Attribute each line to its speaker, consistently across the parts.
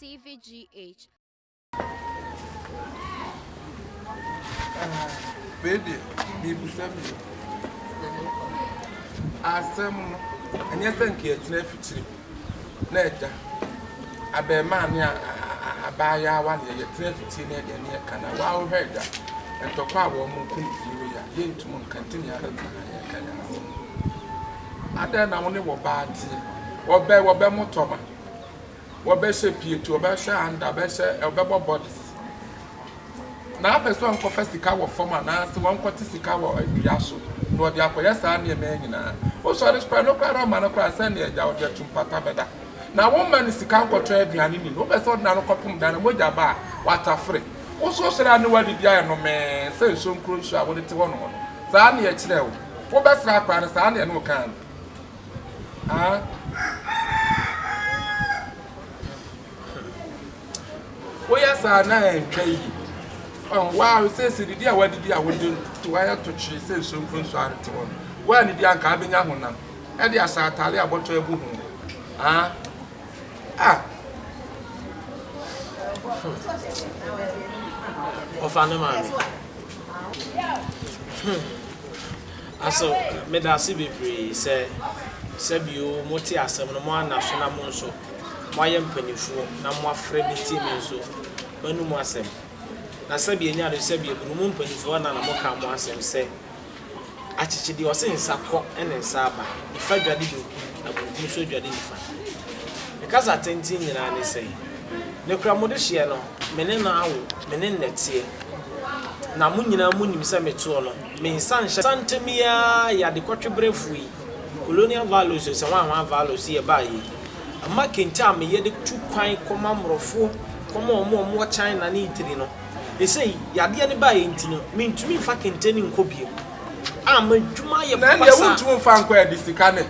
Speaker 1: TVGH.
Speaker 2: Wei deɛ, mebisa bio. Asɛm no, ɛnyɛ sɛ nka yɛtena afikyire na agya, abarimaa ne abaayewa deɛ yɛtena afikyire na ɛdeɛ ne yɛka na woahwɛ agya, ntɔkwa a wɔn ko no fie hɔ yi a, yɛntum nka nti na yɛabɛtena ha yɛka yɛn asɛm. Adɛn na wo ne wɔ baa teɛ? Wɔbɛ wɔbɛ mo tɔma. Wɔbɛhyɛ pieto, wɔbɛhyɛ anda, wɔbɛhyɛ wɔbɛbɔ bodies. Na apɛ sɛ ɔnkɔfa sika wɔ fam anaasɛ wɔnkɔte sika wɔ dua so na ɔde akɔyɛ saa nneɛma yi nyinaa. Wosɔre koraa no koraa na ɔma no koraa sɛnea agya ɔde atu mpata bɛda. Na womma no sika nkɔtɔ aduane nni no, wopɛ sɛ ɔde n'ano kɔpem dan no mogya ba a, watafere. Wo nso wosɔre a ne woadidi ayɛ nomee sɛ nsuo nkuro nsuo a wode te hɔnom no. Saa na yɛkyerɛɛ wo. Wobɛsra akwadaa no, saa na yɛne wo kaa no. Ah. Woyɛ saa na ɛntwa yie. Ɔn waa sɛsɛ didi a wadidi a wode to wayɛ to kyee sɛ nsuo nkuro nsuo a te hɔ no. Woannidi anka abɛnya honam ɛde ahyɛ ataade a bɔtɔ agu ho. Ah. Ah.
Speaker 3: Ɔfa ne maame. Hmm. Aso meda ase bebree sɛ sɛbio mote asɛm no moanna so na mo nso moayɛ mpanimfoɔ na moafrɛ me tie me nso m'anum asɛm. Na sɛbi anya ade sɛbi abunu mo mpanimfoɔ na na moka mo asɛm sɛ akyekye deɛ ɔse nsa kɔ ne nsa aba, nifa dwade benkum na benkum nso dwade nifa. Me kasa tenten nyinaa ne sɛ, ne kora mode hyeɛ no me ne no awo, me ne nnɛteɛ. Na mo nyinaa monim sɛ metoɔ no, me nsa nhyɛ Ntɛm yi ara yɛ adekɔtwebrɛfoɔ yi, colonial values o, sɛ hwan hwan values yi ɛbaeɛ yi, ɛma kente a meyɛ de tu kwan kɔma mmorɔfoɔ, kɔma wɔn a wɔwɔ China ne Italy no, ɛsei yadeɛ no baeɛ nti no, mentumi mfa kente no nkɔ bio. A m'adwuma ayɛ
Speaker 2: Na ɛndeɛ
Speaker 3: basaa.
Speaker 2: wontumi mfa nkɔ adi sika ne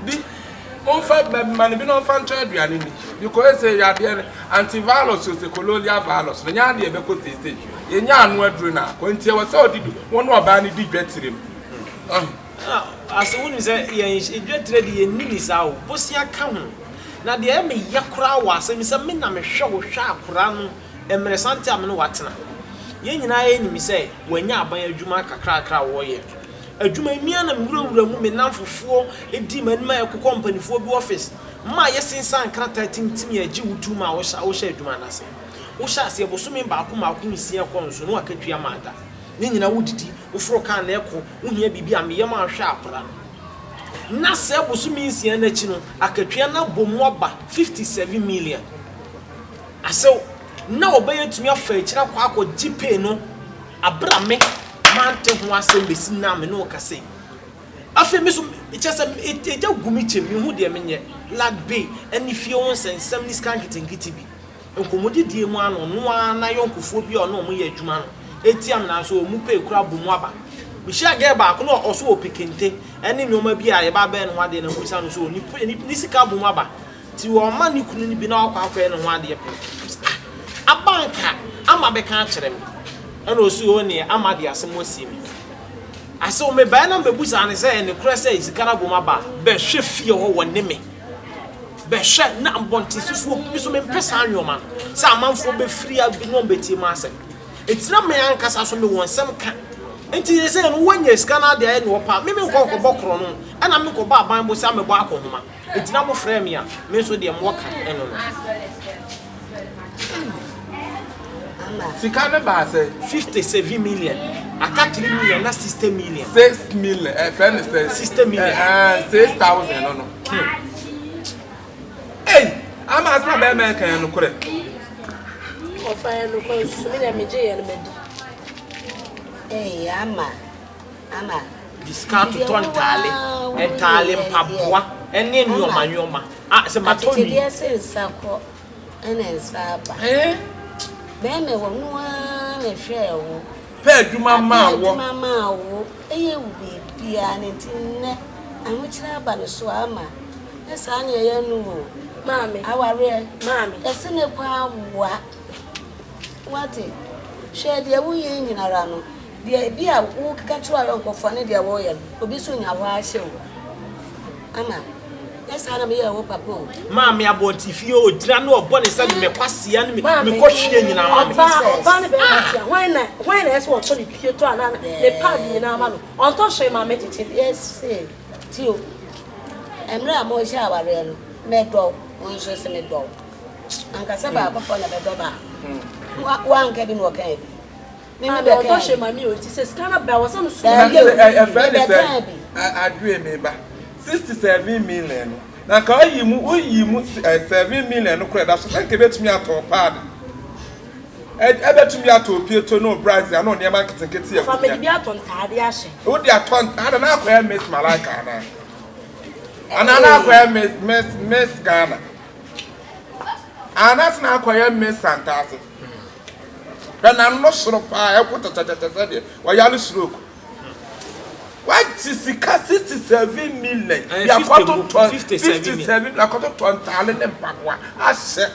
Speaker 2: di Momfa ma ma no bi na ɔmfa ntɔ aduane nni because sɛ yadeɛ no antivirus o sɛ colonial virus no nyɛ adeɛ ɛbɛkɔ seesei yɛnya ano aduro no akɔ nti ɛwɔ sɛ ɔde wɔn ɔbaa no di dwa tirim.
Speaker 3: Ase wonim sɛ yɛn dwa tire de yɛnni ni saa o bosea ka ho na deɛ ɛyɛ me ya koraa wɔ asɛm yi sɛ me na mehwɛ wo hwɛ akora no mmerɛ sante a me ne wo atena yɛn nyinaa yɛnim sɛ wanya aban adwuma kakrakra a wɔyɛ Adwuma yi, me ara na mewurawura mu, me nnamfofoɔ di m'anim a yɛkokɔ mpanimfoɔ bi office ma yɛsensan nkrataa tintim yɛn gye wo tom a wohyɛ adwuma no ase. Wohyɛ aseɛ bosome baako mmaako nsia kɔ nso na wakatua ma ada. Ne nyinaa wodidi, woforo kaa na ɛkɔ, wohia biribi a meyɛ ma wohwɛ akwadaa no. Na sɛ bosome nsia no akyi no, akatua no abɔ mu aba 57 million. Asew, na wɔbɛyɛ atumi afa akyiri akɔ akɔgye pay no Aber a me mannte ho asɛm besi ndɛ a me ne wo kasa yi. Afei me so, kyerɛ sɛ egya gu me kyɛm, mennhu deɛ menyɛ. Lagbe ne fie ho nsɛnsɛm ne sika nketenkete bi. Nkɔmmɔdidie mu ara na ɔno ara n'ayɔnkofoɔ bi a ɔne wɔn yɛ adwuma no tia me nanso wɔn mu pɛi koraa bɔ mu aba. Mehyiaa girl baako na ɔso ɔpɛ kente ne nneɛma bi a yɛba abɛyɛ ne ho adeɛ na mebisa no sɛ ɔni ne sika abɔ mu aba. Nti ɔma ne kunu no bi na wakɔ akɔyɛ ne ho adeɛ pɛ. Ɔse ah aba anka Ama bɛka akyerɛ me. Ɛna ɔse oo neɛ Ama de asɛm asie me. Ase o mebaeɛ na mebɛbusaa no sɛ ɛnokorɛ sɛ sika no abom aba a, bɛhwɛ fie hɔ wɔ ne me. Bɛhwɛ na mbɔntensofoɔ me so mempɛ saa nnoɔma no sɛ amanfoɔ bɛfiri abi na wɔbɛtie m'asɛm. Nti na me ankasa so mewɔ nsɛm ka. Nti seesei no woanya sika no ade ayɛ neɛ ɔpɛ a, me menkɔ nkɔbɔ korɔno ɛna menkɔbɔ aban bosea mɛbɔ akɔnhoma. Enti na mofrɛɛ me a, me nso deɛ mowɔ ka ɛno no.
Speaker 2: Sika no baa sɛn?
Speaker 3: 57 million, aka 3 million na 60 million.
Speaker 2: 6 million, ɛfɛ ne sɛ.
Speaker 3: 60 million.
Speaker 2: Ɛɛ 6,000 no no. Ei, ama asɛm a bɛrima ɛka yɛ nokorɛ.
Speaker 4: Ɔfa yɛ nokorɛ nso me deɛ megye yɛ no madi.
Speaker 5: Ei, ama. Ama.
Speaker 3: De sika atotɔ ntaale, ntaale, mpaboa ne nnoɔma nnoɔma. Ah, sɛ matɔ nwi.
Speaker 5: Akyekyedeɛ se nsa kɔ ɛna nsa aba. Bɛɛma wɔ no ara na ɛhwɛɛ wo.
Speaker 2: Pɛ adwuma maa wo.
Speaker 5: Apɛ adwuma maa wo. Ɛyɛ wo biribiara no nti nnɛ ahokyerɛ aba no so ama. Ne saa na ɛyɛ no o.
Speaker 4: Maame.
Speaker 5: Awareɛ.
Speaker 4: Maame.
Speaker 5: Yɛse ne kwan awoa. Wate? Hwɛ deɛ woyɛ nyinara no. Deɛ ebia wokeka kyerɛ w'ayɔnkofoɔ ne deɛ woyɛ no, obi nso nya hɔ ara hyɛ wo. Ama. Nyɛ saa na meyɛɛ wo papa o.
Speaker 3: Maame abɔnten fie ogyina na ɔbɔ ne nsa de me kwasea ne me me kɔhwie nyinaa ma me.
Speaker 4: Ɔbaa ɔbaa ne bɛrima te a hwan na hwan na ɛsɛ ɔtɔ ne pie tɔ anaa ne pad nyinaa ma no ɔntɔ hwee ma me.
Speaker 5: Tete yɛse ti o mmerɛ a mohyɛ awareɛ no mɛdɔ wo wo nso se medɔ wo anka sɛ baako pɔ na bɛdɔ baako woanka bi na ɔkaa bi.
Speaker 4: Maame ɔtɔ hwɛ ma mi o nti sɛ sika no ba wɔ sɛ no so
Speaker 2: yie o. Ɛfɛ ne sɛ adwe me ba 67 million no na nka oyi mu oyi mu 7 million no kora da so sɛ nka ebetumi atɔ paadi ɛbɛtumi atɔ opieto no brazil ano nneɛma nketenkete yɛ
Speaker 4: fa mede bi atɔ ntaade ahyɛ
Speaker 2: wode atɔ ntaade na akɔyɛ Miss Malaika anaa anaa na akɔyɛ Miss Miss Miss Ghana anaa sɛ na akɔyɛ Miss Santase. Hwɛ n'ano soro paa ɛko tɛtɛtɛtɛ sɛ deɛ ɔyare stroke. Wagye sika 67 million de akɔtotɔ 57 million akɔtotɔ ntaale ne mpaboa ahyɛ.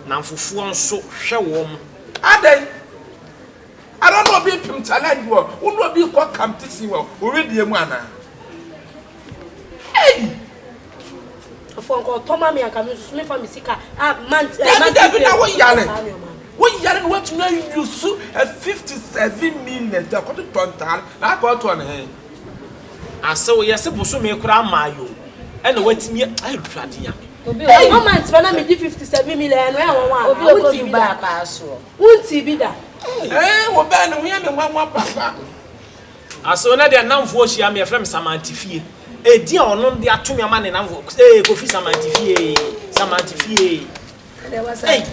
Speaker 3: Namfofoɔ nso hwɛ wɔn.
Speaker 2: Adɛn? Ana na obi pem challenge wɔ wo ne obi kɔ competition wɔ wo wedeɛ mu anaa? Ei!
Speaker 4: Ɔfɔ nka ɔtɔ ma me anka me nso so mefa me sika a month
Speaker 2: eh, Dabi dabi na wo yare. Wo yare na watumi ayusu 57 million de akɔtotɔ ntaare na akɔtɔ ne he.
Speaker 3: Asew yɛse bosome koraa maa yo ɛna watumi awurade nyame.
Speaker 4: Obi o one month pɛ na me di 57 million ɛno ɛyɛ nwanwa
Speaker 5: anaa? Obi okɔ Dubai paa soɔ.
Speaker 4: Wontii bi da.
Speaker 2: Ee wo bɛn ne ho yɛ me nwanwa papa.
Speaker 3: Asew na deɛ nnamfoɔ hyia me yɛfrɛ me Samante fie. Edin a ɔno de ato me ama ne nnamfoɔ ee Kofi Samante fie Samante fie. Ei.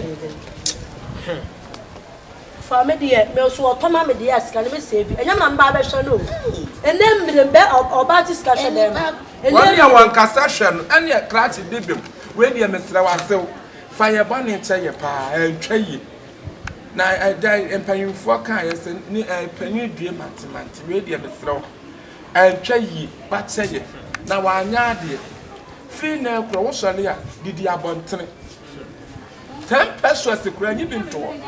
Speaker 4: Hmm. Fa me deɛ me nso ɔtɔ ma me deɛ a sika no me save ɛnyɛ me na me ba abɛhwɛ no o ɛnɛ mmire bɛ ɔbaa ti sika hwɛ bɛrima.
Speaker 2: Wɔn deɛ wɔn kasa hwɛ no ɛneɛ krakye bibim wei deɛ mesrɛ wo asew fa yɛ bɔne kyɛ yɛ paa ɛntwa yie. Na ɛda mpanyinfoɔ kaa yɛ sɛ ne panyin due mante mante wei deɛ mesrɛ wo ɛntwa yie ba kyɛ yɛ na wanyɛ adeɛ firi na ɛkorɔ wo sɔre a didi abɔntene 10 pesos koraa nyi bi nto hɔ.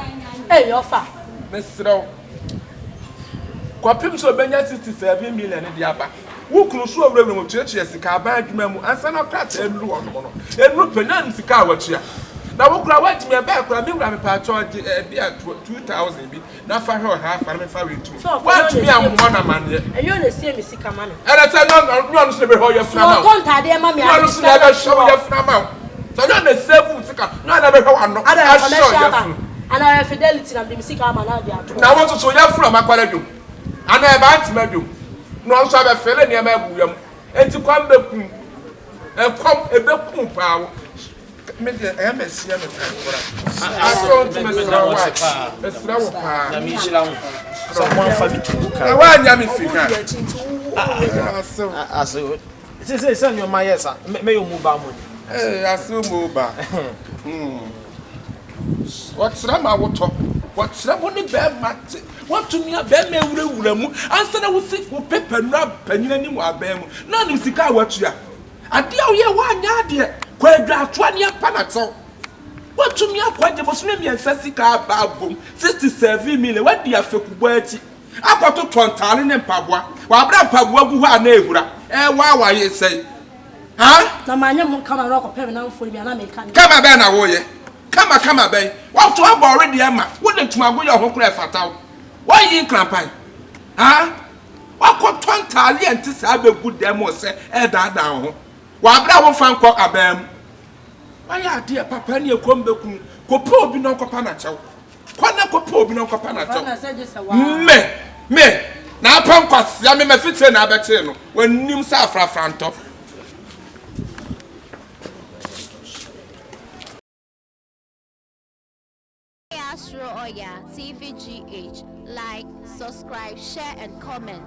Speaker 4: Ɛyɛ ɔfa.
Speaker 2: Mesrɛ wo kɔpem sɛ ɔbɛnya 67 million de aba. Wo kunu so owurawura mu tuatua sika aban adwuma mu ansa na krataa nnuru hɔnom no, nnuru pɛ na sika a watua. Na wo koraa woatumi ɛbɛɛ koraa me wura mepaakyɛw gye ɛbi a 2000 bi na fa hwɛ ɔha afa na mefa wei ntum. Woantumi ammɔ no amanneɛ.
Speaker 4: Ɛnyɛ ɔna esie me sika ma me.
Speaker 2: Ɛna sɛ nyɛ ɔno so na ɛbɛhwɛ wo yafunu ama wo.
Speaker 4: So ɔtɔ ntaadeɛ ma me a.
Speaker 2: Nyɛ ɔno so na ɛbɛhwɛ wo yafunu ama wo. Sɛ nyɛ ɔna save wo sika, nyɛ ɔna ɛbɛhwɛ w'ano ahwɛ wo yafunu.
Speaker 4: Ana ɔyɛ fidelity na mede me sika ama no ade ato hɔ.
Speaker 2: Na wo nso so yafunu ama kwara dwom. Anaa ɛbaa ntema dwom, na ɔno nso abɛfele nneɛma agu yam. Enti kɔm bɛku wo. Ɛkɔm, ɛbɛku wo paa. Wo, me deɛ, ɛyɛ me seɛ me kwan kora. Aso nti mesrɛ wo a, mesrɛ wo paa.
Speaker 3: Nyame nhyira wo. Sɛ moamfa me tu wo ka.
Speaker 2: Na woanya me fi ha. Asew.
Speaker 3: Asew. Sɛ sɛ nneɛma yɛ sa, mɛyɛ mobile money.
Speaker 2: Ee, asew mobile. Wɔkyerɛ ma wotɔ. Wɔkyerɛ wo ne bɛrima te. Woatumi a bɛrima awurawura mu ansa na wosi wo pepa nnura panyin anim wɔ aban mu na ɔnim sika a woatua. Adeɛ a woyɛ woanyɛ adeɛ. Kɔ adwatoa ne yɛmpa no akyɛw. Woatumi akɔgye bosome mmiɛnsa sika aba abom 67 million woadi afekubɔ akyi akɔtotɔ ntaare ne mpaboa. W'abrɛ mpaboa gu hɔ a na ehura. Ɛwaawa yɛ sɛn? Ha?
Speaker 4: Na manyɛ mo kama na ɔkɔpɛ me namfo no bi a na meka ne.
Speaker 2: Kama bɛn na woyɛ? Kama kama bɛn? Woato abɔ ɔwedeɛ ma wode ntomago yɛ ho koraa ɛfata wo. Woayi nkrampan. Ha? Woakɔtɔ ntaade a ɛnte saa bɛgu dan mu sɛ ɛredaadaa wo ho. Wɔ abere a womfa nkɔ aban mu. Woayɛ adeɛ papa ne ɛkɔm bɛku wo. Kɔpɛ obi na ɔnkɔpa no akyɛw. Kɔ na kɔpɛ obi na ɔnkɔpa no akyɛw. Me, me, na apɛ nkwasea me mafikyire na abɛkyee no. W'anim sɛ afrafrantɔ.
Speaker 1: Astro Oya TVGH. Like, subscribe, share, and comment.